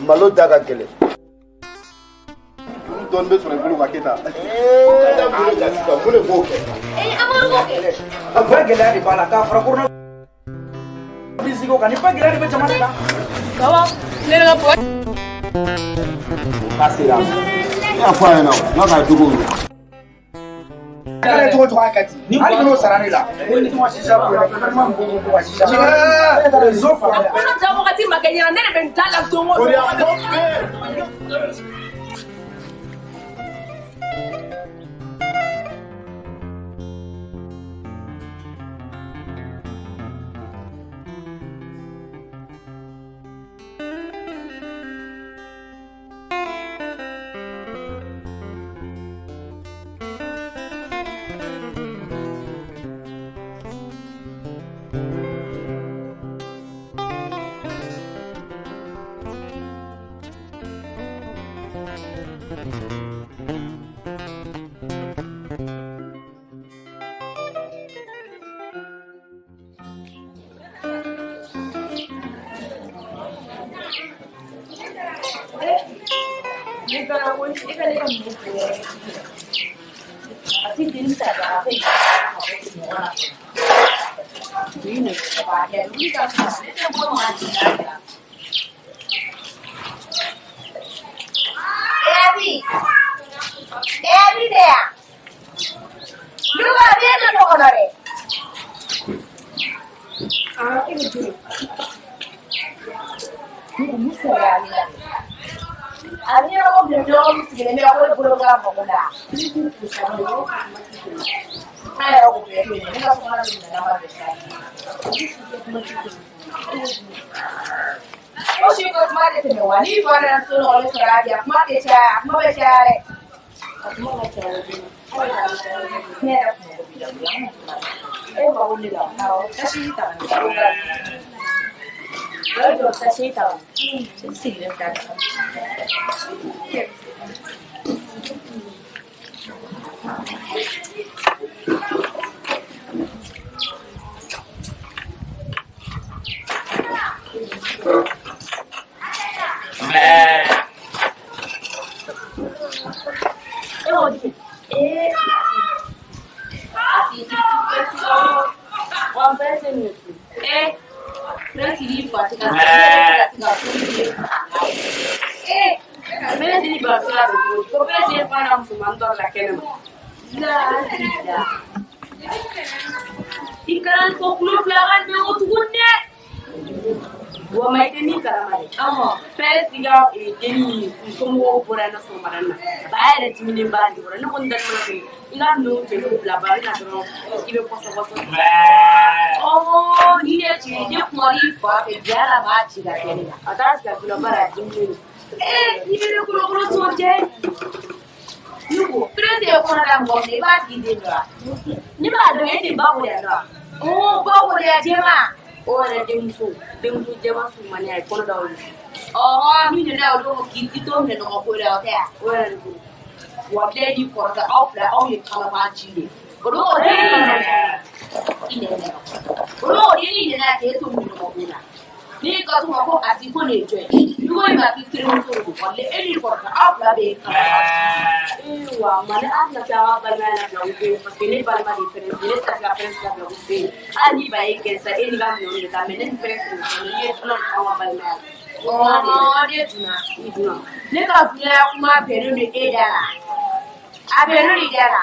Malo da ka gɛlɛn. Olu dɔɔnin bɛ sɔrɔ i bolo ka kɛ tan. Ee, bolo ja sisan, mun de b'o kɛ? Ee, Amadu b'o kɛ. A ba gɛlɛya de b'a la k'a fara corona virus ko kan, ni ba gɛlɛya de bɛ jamana kan. Baba, ne ka bɔ. K'a sera. Ne y'a fɔ a ɲɛna, n k'a ka jugu ye. Kɛra cogo cogo a ka di. Hali n'o sara ne la. Ni tuma sisa ko yɛrɛ, gouvernement mɔgɔw ko ko ka sisa. Réseau fara. Kɔnɔ ja wagati ma kɛ ɲɛna, ne de bɛ n da la don o don. Ne ka dunya kuma bɛnnen don e da la. A bɛnnen don i da la.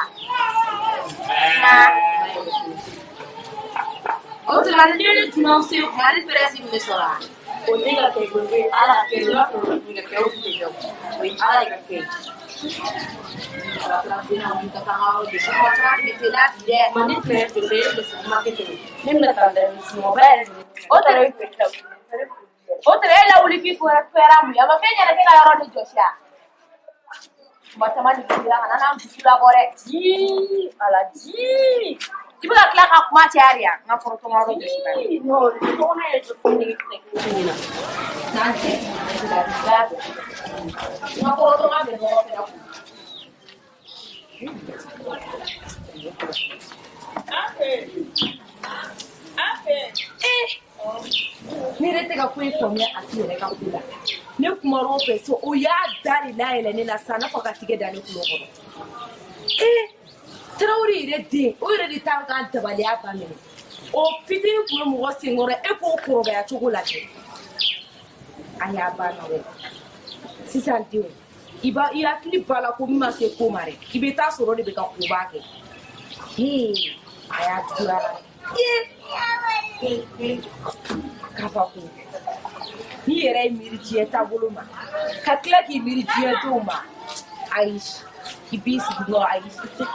O tuma ni ne dunan se kuma ne pɛrɛsi min bɛ sɔrɔ a. O ne ka kɛ o ye ala ka kɛ o b'a sɔrɔ ka kɛ o tun tɛ kɛ o ye ala de ka kɛ. Ma ne tun yɛrɛ fɛ e bɛ se kuma kɛ ten ne bɛna taa da sunɔgɔba yɛrɛ de. O tɛrɛ o tɛrɛ e lawuli k'i fɛrɛ mun ye a ma fɛn ɲɛna k'e ka yɔrɔ de jɔsi a. Kuma caman de bɛ ka na n'an dusu labɔ dɛ. Jii ala jii. I bɛ ka tila ka kuma caya de yan n ka kɔrɔtɔ yɔrɔ jɔsi ba. Non, sokɔnɔ yɛrɛ jɔ fɛn nege tɛ kɛ min na. N'an cɛ n ka kɔrɔtɔ bɛ nɔgɔ fɛnɛ kun. Ne yɛrɛ tɛ ka foyi faamuya a ti yɛrɛ ka ko la. Ne kumar'o fɛ so o y'a da de layɛlɛ ne la sa n'a fɔ ka tigɛ da ne kulo kɔrɔ. Ee Tarawele yɛrɛ den o yɛrɛ de t'an ka dabaliya ba minɛ. O fitinin tun bɛ mɔgɔ senkɔrɔ e k'o kɔrɔbaya cogo lajɛ. A y'a banna dɛ. Sisan denw i b'a i hakili b'a la ko min ma se ko ma dɛ i bɛ taa sɔrɔ o de bɛ ka koba kɛ. Hee a y'a juguya la dɛ. Kabako n'i yɛrɛ ye miiri diɲɛ taabolo ma ka tila k'i miiri diɲɛ denw ma ayi i b'i sigi dɔrɔn ayi i tɛ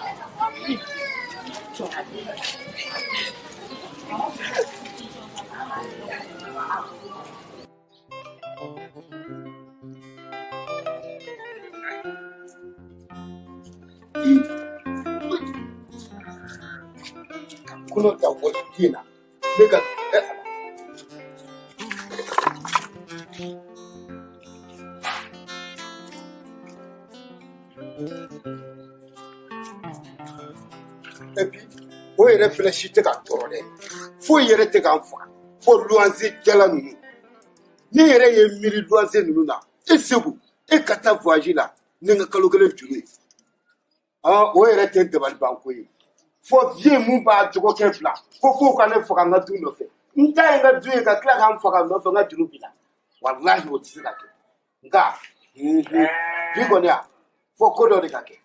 jɔ. Kɔnɔ da wali den na ne ka ɛ ala. Et puis o yɛrɛ fɛnɛ si tɛ ka tɔɔrɔ dɛ, foyi yɛrɛ tɛ k'an faga fo luwanze jala ninnu. Ne yɛrɛ ye miiri luwanze ninnu na, e Segu e ka taa voyage la ni n ka kalo kelen juru ye, o yɛrɛ tɛ dabalibanko ye. Fo vieux mun b'a dɔgɔkɛ bila ko f'o ka ne faga n ka du nɔfɛ, n ta ye n ka du ye ka tila k'an faga nɔfɛ n ka juru b'i la, walahi o tɛ se ka kɛ. Nka bi kɔni yan fo ko dɔ de ka kɛ,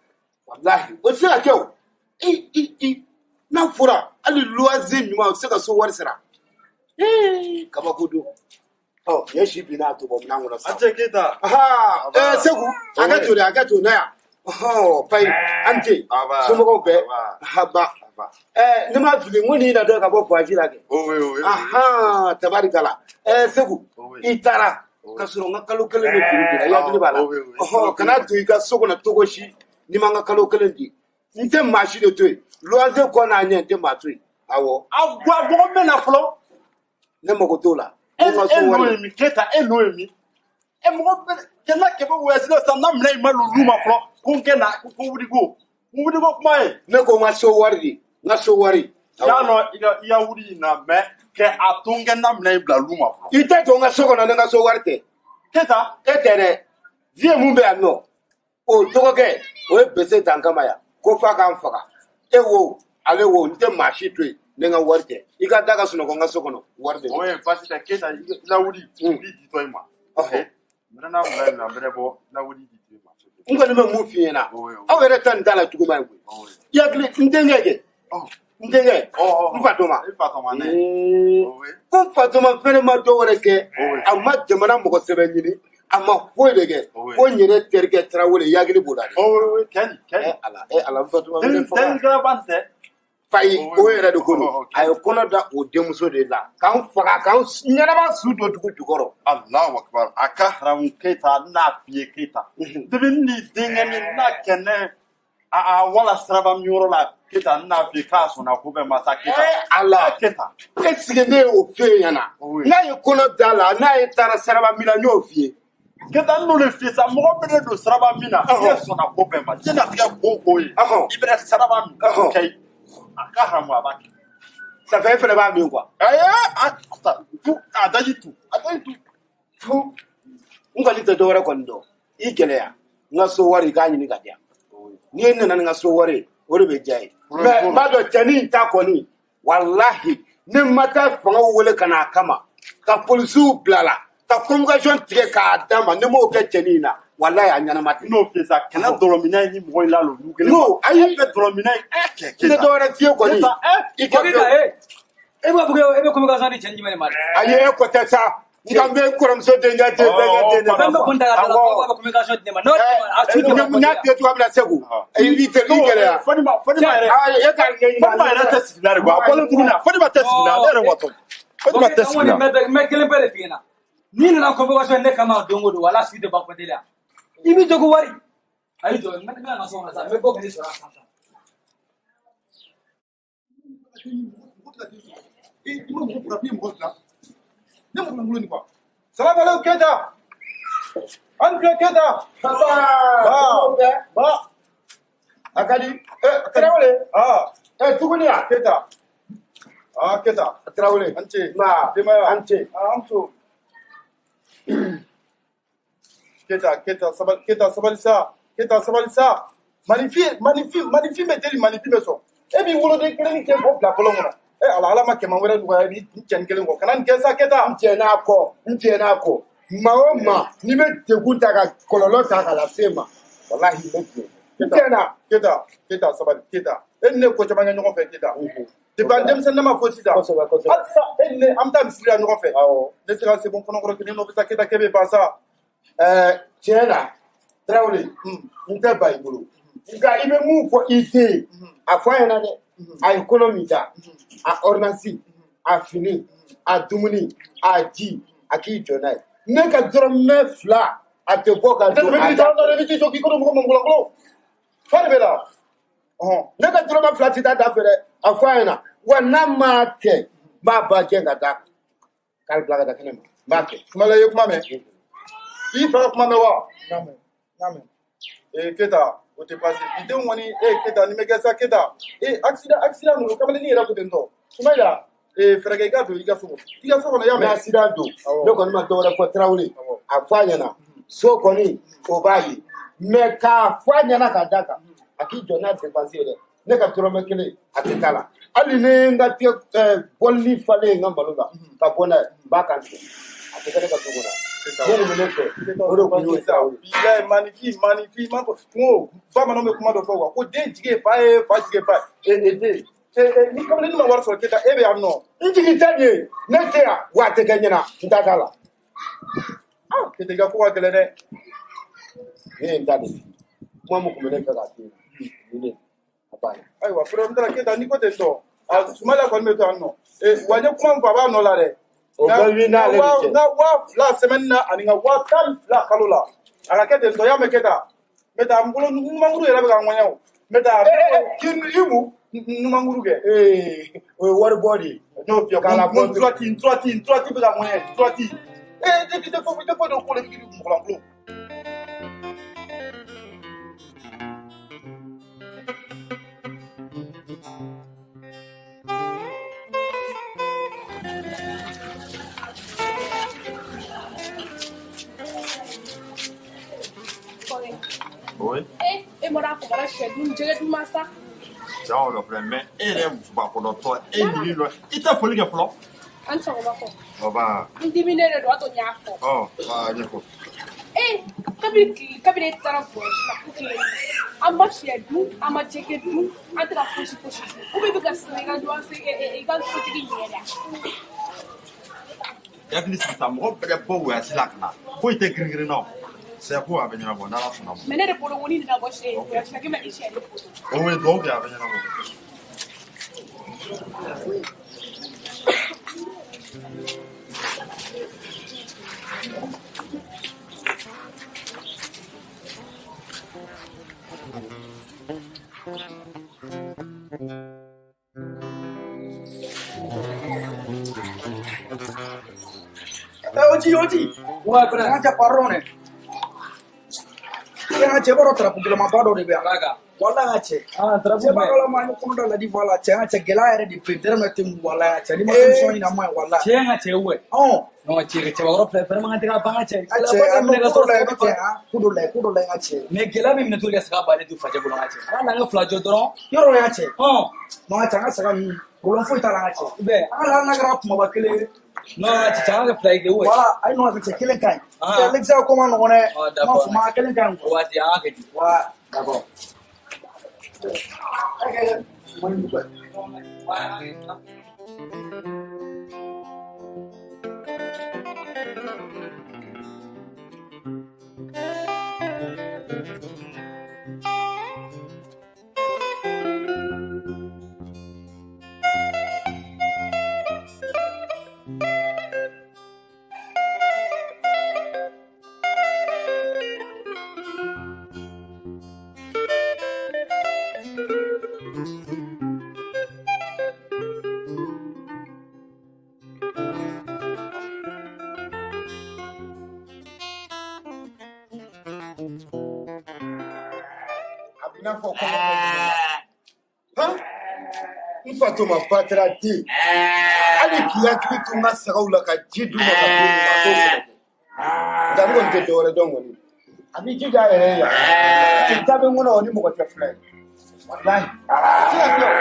walahi o tɛ se ka kɛ o. I i i n'a fɔra hali luwanze ɲuman o tɛ se ka so wari sara, kabako don. Ɔ nin ye si bin n'a to bɔ minɛn kɔnɔ sisan. A cɛ Keyita. Segu a ka to dɛ, a ka to na yan. Payi an tɛ somɔgɔw bɛɛ haba. Ne ma fili n ko nin natɔ ka bɔ voyage la kɛ. Tabarikala. Segu i taara ka sɔrɔ n ka kalo kelen de juru b'i la, i hakili b'a la. Kana to i ka so kɔnɔ cogo si n'i ma n ka kalo kelen di. N tɛ maa si de to yen, luwanze kɔ n'a ɲɛ n tɛ maa to yen. Awɔ. A mɔgɔ bɛ na fɔlɔ. Ne mago t'o la. E n'o ye min Keyita, e n'o ye min. E mɔgɔ bɛ kɛnɛ kɛmɛ voyage la sisan n'a minɛ i ma olu ma fɔlɔ ko n kɛ na ko wuli ko n wuli ko kuma ye. Ne ko n ka so wari de, n ka so wari. Y'a lɔn i ka wuli in na mɛ kɛ a to n kɛ n'a minɛ i bila olu ma fɔlɔ. I tɛ to n ka so kɔnɔ ni n ka so wari tɛ. Keyita. E tɛ dɛ, vieux mun bɛ yan nɔ o dɔgɔkɛ o ye bese ta n kama yan ko f'a k'an faga. E wo ale wo n tɛ maa si to yen ni n ka wari tɛ. I ka da ka sunɔgɔ n ka so kɔnɔ wari de. O ye baasi tɛ Keyita, i la wuli wuli ditɔ i ma. N n'a bila yen nɔ, n bɛ bɔ lawuli di i ma. N kɔni bɛ mun f'i ɲɛna, aw yɛrɛ ta nin t'a la juguman ye koyi. I hakili n denkɛ kɛ, n denkɛ n fatɔma. I fatɔma ne. Ko n fatɔma fɛnɛ ma dɔ wɛrɛ kɛ, a ma jamana mɔgɔ sɛbɛn ɲini, a ma foyi de kɛ, fo n yɛrɛ terikɛ Tarawele i hakili b'o la dɛ. Kɛni kɛni. Ala ala n fatɔma bɛ ne faga. Den kɛra tɛ. Fayi o yɛrɛ de ko don, a ye kɔnɔ da o denmuso de la k'an faga k'an ɲɛnama su don dugu jukɔrɔ. Alahu akibaru, a ka haramu Keyita, n n'a f'i ye Keyita. Depuis ni denkɛ ni n'a kɛnɛ a wala siraba min yɔrɔ la Keyita, n n'a f'i ye k'a sɔnna ko bɛɛ ma sa Keyita. Ala Keyita. E sigi ne y'o f'e ɲɛna, n'a ye kɔnɔ da la n'a ye taara siraba min na n y'o f'i ye. Keyita n n'o de f'i ye sa, mɔgɔ bɛ ne don siraba min na, e sɔnna ko bɛɛ ma, diɲɛlatigɛ ko o ko ye, i bɛ siraba min kɛ. A ka haramu a b'a kɛ. Ça fait e fɛnɛ b'a min quoi. Ayi a daji tu a daji tu. Fu n kɔni tɛ dɔwɛrɛ kɔni dɔn, i gɛlɛya n ka so wari i k'a ɲini ka di yan. N'i ye nana ni n ka so wari ye o de bɛ diya ye. Mais n b'a dɔn cɛnin in ta kɔni walahi ne ma taa fangaw wele ka n'a kama ka polisiw bila la ka convocation tigɛ k'a d'a ma, ne m'o kɛ cɛnin in na walahi a ɲɛnama tɛ. N'o f'i ye sa, kɛnɛ dɔrɔminɛ ni mɔgɔ in la olu kelen. N'o ayi bɛ dɔrɔminɛ kɛ. Ne dɔwɛrɛ f'i ye kɔni. I ka e b'a fɔ e bɛ communication di cɛ jumɛn de ma dɛ. Ayi e ko tɛ sa. N kan bɛ n kɔrɔmuso denkɛ den bɛnkɛ den de ma. Fɛn bɛɛ kun ta ka da la fo b'a communication di ne ma. N'o a su tɛ. N y'a f'i ye cogoya min na Segu. I b'i gɛlɛya. Fɔnima yɛrɛ. E k'a ɲɛɲini. Fɔnima yɛrɛ tɛ sigi la de quoi. A bɔlen tuguni na Fɔnima tɛ sigi la, ne yɛrɛ watɔ. Fɔnima tɛ sigi la. N bɛ kelen bɛɛ de f'i ɲɛna. N'i nana convocation ne kama don o don wala su tɛ ban côté la. I b'i jɔ ko wari. Ayi jɔ n bɛ na so kɔnɔ sa, n bɛ bɔ k'i sɔrɔ a sanfɛ. Salam alaikum Keyita. An tile Keyita. Ba. A ka di. Tarawele. Tuguni ya. Keyita. Ah Keita. Tarawele. An ce. Nba. Denbaya. An ce. Ah an so. Keita, Keita, sabali, Keita, sabali sa. Keita, sabali sa. Manifin, manifin, manifin bɛ deli, manifin bɛ sɔn. E b'i woloden kelen ni kɛ k'o bila kɔlɔn kɔnɔ. E ala ala ma kɛmɛ wɛrɛ nɔgɔya i b'i cɛnin kelen kɔ. Kana nin kɛ sa Keita. N jɛn'a kɔ, n jɛn'a kɔ. Maa o maa n'i bɛ degun ta ka kɔlɔlɔ ta k'a lase n ma, walahi n bɛ jɛ. N jɛnna. Keita, Keita, sabali, Keita. E ni ne ye ko caman kɛ ɲɔgɔn fɛ Keita. Depuis an denmisɛnnin ma fo sisan. Kosɛbɛ, kosɛbɛ. Halisa e ni ne an bɛ taa misiri la ɲɔgɔn fɛ. Awɔ. Ne se ka se bɔ kɔnɔkɔrɔ kelen nɔfɛ sa Keita k'e bɛ ban sa. Ɛɛ tiɲɛ na Tarawele, n tɛ ban i bolo. Nka i bɛ mun fɔ i den ye, a fɔ a ɲɛna dɛ. A ye kɔnɔ min ta, a ordonnance, a fini, a dumuni, a ji, a k'i jɔ n'a ye. Ne ka dɔrɔmɛ 2 a tɛ bɔ ka don a da. I bɛ t'i jɔ k'i kɔnɔ mɔgɔ mɔgɔlankolon. Fa de bɛ la. Ne ka dɔrɔmɛ 2 tɛ taa da fɛ dɛ. A fɔ a ɲɛna. Wa n'a m'a kɛ, n b'a ba gɛn ka d'a kan. K'a bila ka taa kɛnɛ ma. N b'a kɛ. Sumala i ye kuma mɛn? I fa ka kuma mɛn wa? N y'a mɛn, n y'a mɛn. Ee Keita, o tɛ baasi. Bi denw kɔni, ee Keita, nin bɛ kɛ sa Keita. Ee accident, accident ninnu, kamalennin yɛrɛ ko ten tɔ. Sumayila, ee fɛɛrɛ kɛ i ka don i ka so kɔnɔ. I ka so kɔnɔ, i y'a N bɛ mɛn? accident don. Awɔ. Ne kɔni ma dɔwɛrɛ fɔ Tarawele. Awɔ. A fɔ a ɲɛna. So kɔni, o b'a ye. Mais k'a fɔ a ɲɛna k'a d'a kan, a k'i jɔ n'a dépense ye dɛ. Ne ka dɔrɔmɛ 1 a tɛ k'a la. Hali ni n ka tigɛ bɔlini falen n ka malo la ka bɔ n'a ye, n b'a kan tigɛ. A tɛ kɛ ne ka so kɔnɔ. Mun kun bɛ ne fɛ, o de kun y'o ye Tarawele. Bilayi manifin, manifin, man ko n ko bamananw bɛ kuma dɔ fɔ quoi, ko den jigi ye fa ye, fa jigi ye ba ye. Ee den, ee ni kamalennin ma wari sɔrɔ Keita, e bɛ yan nɔ. N jigi tɛ nin ye, ne tɛ yan, wa a tɛ kɛ n ɲɛna, n ta t'a la. Ah Keita, i ka ko ka gɛlɛn dɛ. Ne ye n ta de f'i ye. Kuma min kun bɛ ne fɛ k'a f'i ye, nin de a banna. Ayiwa, problème t'a la Keita, n'i ko ten tɔ, a Sumayila kɔni bɛ to yan nɔ. Ee wa n ye kuma min fɔ a b'a nɔ la dɛ. O bɛɛ b'i n'ale de cɛ. N ka 2000 semaine na ani n ka 12,000 kalo la. A ka kɛ ten tɔ, i y'a mɛn Keita? N bɛ taa n bolo numankuru yɛrɛ bɛ ka n ŋɔɲɛ o. N bɛ taa. K'i i mun? Numankuru kɛ. Ee o ye wari bɔ de ye. N y'o f'i ye, K'a labɔ ko n droite, n droite, n droite bɛ ka n ŋɔɲɛ, droite. Ee i tɛ foyi, i tɛ foyi dɔn ko la, i bɛ k'i mɔgɔlankolon. Oui. Eh, e mɔra a kɔgɔra sɛ dun jɛgɛ dun ma sa. Cɛ o filɛ mais e yɛrɛ musobakɔnɔtɔ e ɲini dɔ i tɛ foli kɛ fɔlɔ. An sɔgɔma kɔ. Baba. N diminen de don a to n y'a fɔ. Ɔ aa ɲɛfɔ. Eh, kabini tile kabini e taara voyage la fo tile an ma sɛ dun an ma jɛgɛ dun an tɛ ka fosi fosi dun ou bien i bɛ ka siran i ka luwanse i ka sotigi ɲɛ de. I hakili sigi sa mɔgɔ bɛɛ bɛ bɔ voyage la ka na foyi tɛ girin girin na o. Sɛ ko a bɛ ɲɛnabɔ n'Ala sɔnna ma. Mais ne de bolo ko n'i nana bɔ sɛ voyage la k'i ma i sɛ ne bolo. O ye dugawu kɛ a bɛ ɲɛnabɔ. Oji, oji. Ouais, frère. An ka cɛ pardon dɛ. E an ka cɛ b'a dɔn tarapu gɛlɛmanba dɔ de bɛ yan. Kaka. Walahi an ka cɛ. Ah, tarapu Cɛ b'a jumɛn? dɔn ma an ye kɔnɔ da ladi fɔ a la cɛ an ka cɛ gɛlɛya yɛrɛ de bɛ yen dɛrɛmɛ tɛ n kun walahi an ka cɛ n'i ma solution ɲini a ma ɲi walahi. Cɛ an ka cɛ wɛ. Ɔn. Non, cɛ cɛbakɔrɔ filɛ vraiment an tɛ ka ban ka cɛ. A cɛ an bɛ ko dɔ la yen cɛ han ko dɔ la yen ko dɔ la yen ka cɛ. Mais gɛlɛya bɛ minɛ cogo di ka saga baden to facɛ bolo an ka cɛ. Ala n'an ka fila jɔ dɔrɔn. Yɔrɔ dɔ y'an cɛ. Ɔn. Non an ka cɛ an ka saga ninnu problème foyi t'a la an ka cɛ. Bɛɛ. An ka la n'a kɛra kumaba kelen ye. Non, cɛ an ka fila kɛ wɛ. Voilà ayi non a ka cɛ kelen ka ɲi. Ah. Cɛ Alexa ko ma nɔgɔn dɛ. Ah, N d'accord. m'a fɔ ma kelen ka ɲi quoi. Waati an ka kɛ ten. Voilà. D'accord. A bɛ i n'a fɔ kɔngɔ bɛ ne la. Han? N N fatoma batara den hali k'i hakili to n ka sagaw la ka ji d'u ma ka dumuni a t'o fɛnɛ kɛ. Nka n kɔni tɛ dɔwɛrɛ dɔn kɔni. A b'i jija a yɛrɛ ye yan. I ta bɛ n kɔnɔ o ni mɔgɔ tɛ fila ye. Walahi. A tɛ se ka kɛ o.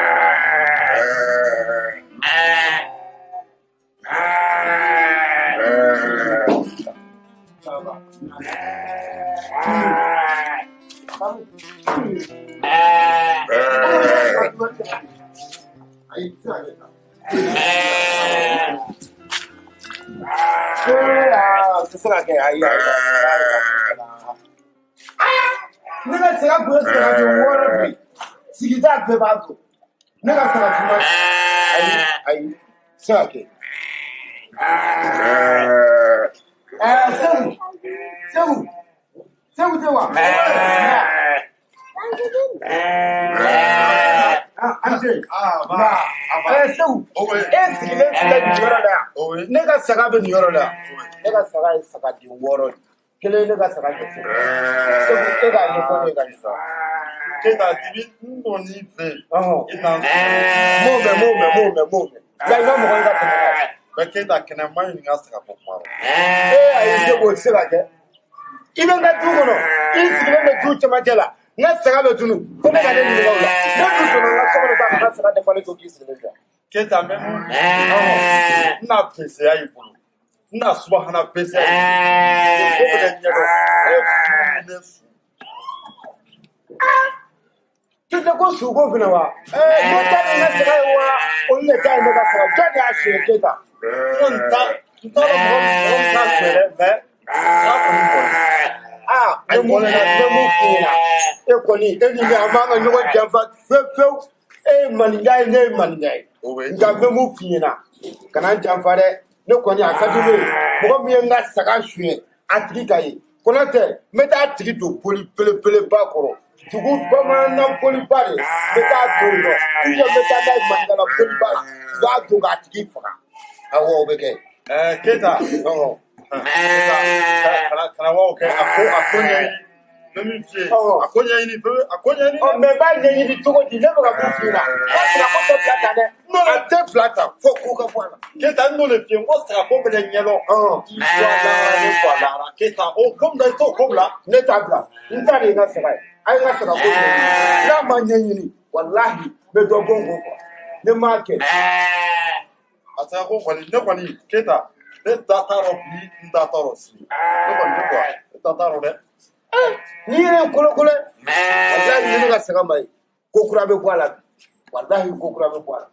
Ayi, tɛ se ka kɛ tan. Ee, aa, tɛ se ka kɛ. Ayi, ayi, ayi. Ne ka saga kun ye sagaden 6 bi. Sigida bɛɛ b'a dɔn. Ne ka saga finman. Ayi, ayi, tɛ se ka kɛ. Ɛɛ, Segu, Segu, Segu tɛ wa? Ah, an tɛ. Ɛɛ, Segu, e sigilen filɛ nin yɔrɔ la yan. Ne ka saga bɛ nin yɔrɔ la yan. Ne ka saga ye sagaden 6 de. Kelen ye ne ka saga jɔ Segu. Segu, e k'a ɲɛfɔ ne ye ka nin sɔrɔ. Keyita, dibi n kɔni fɛ yen. I n'an M'o mɛn, m'o mɛn, m'o mɛn, m'o mɛn. Nka i ma mɔgɔ ye ka tɛmɛ n'a ye. Mɛ Keyita, kɛnɛ ma ɲininka saga ko kuma rɔ. Ee, ayi, Segu, o tɛ se ka kɛ. I bɛ n ka du kɔnɔ, i sigilen bɛ du cɛmancɛ la, n ka saga bɛ tunu, ko ne ka ne ɲininka o la. Ne dun donna n ka so kɔnɔ sa ka n ka saga dafalen to k'i sigilen to yan. Keyita, n bɛ mun f'i ye? N na peseya i bolo. N na subahana peseya i bolo. Ko bɛ kɛ ɲɛdɔn. E su ne su. Keyita, ko suko fana wa? Ne ta ye n ka saga ye wa? Olu de ta ye ne ka saga. Jɔn de y'a suɲɛ Keyita? N kɔni ta, n t'a dɔn mɔgɔ min t'a suɲɛ dɛ, mɛ n'a kɔni bɔra. Aa, ne mun ne mun f'i ɲɛna, e kɔni, e ni ne, an b'an ka ɲɔgɔn janfa fewu fewu. E ye maninka ye, ne ye maninka ye. Nka n bɛ mun f'i ɲɛna, kana n janfa dɛ. Ne kɔni, a ka di ne ye, mɔgɔ min ye n ka saga suɲɛ, a tigi ka ye. Kɔnɔ tɛ, n bɛ taa tigi don boli belebeleba kɔrɔ. Dugu bamanan boliba de, n bɛ taa don yen nɔ. Ou bien n bɛ taa n'a ye maninka la boliba la. U b'a don k'a tigi faga. Awɔ, o bɛ kɛ. Keyita. Ɔhɔn. Keyita, kana wa o kɛ, a ko ɲɛɲini. N bɛ min f'i ye, a ko ɲɛɲini, a ko ɲɛɲini. Ɔ, mɛ n b'a ɲɛɲini cogo di? Ne bɛ ka mun f'i ɲɛna? N ka saga ko tɛ bila tan dɛ. A tɛ bila tan fo ko ka bɔ a la. Keyita, n n'o de f'i ye, n ko saga ko bɛ kɛ ɲɛdɔn. I bɔ a lahara, ne bɔ a lahara. Keyita, o ko min na, i t'o ko bila. Ne t'a bila. N ta de ye n ka saga ye. A ye n ka saga ko ɲɛɲini. N'a ma ɲɛɲini, walahi, n bɛ dɔ bɔ n k'o faga. Ne m'a kɛ. A saga ko kɔni, ne kɔni, Keyita, ne da t'a rɔ bi, n da t'a rɔ sini. Ne kɔni, ne bɔ, ne da t'a rɔ dɛ. N'i yɛrɛ ye kolokolo ye, walahi, ni ne ka saga ma ye, ko kura bɛ bɔ a la bi. Walahi, ko kura bɛ bɔ a la.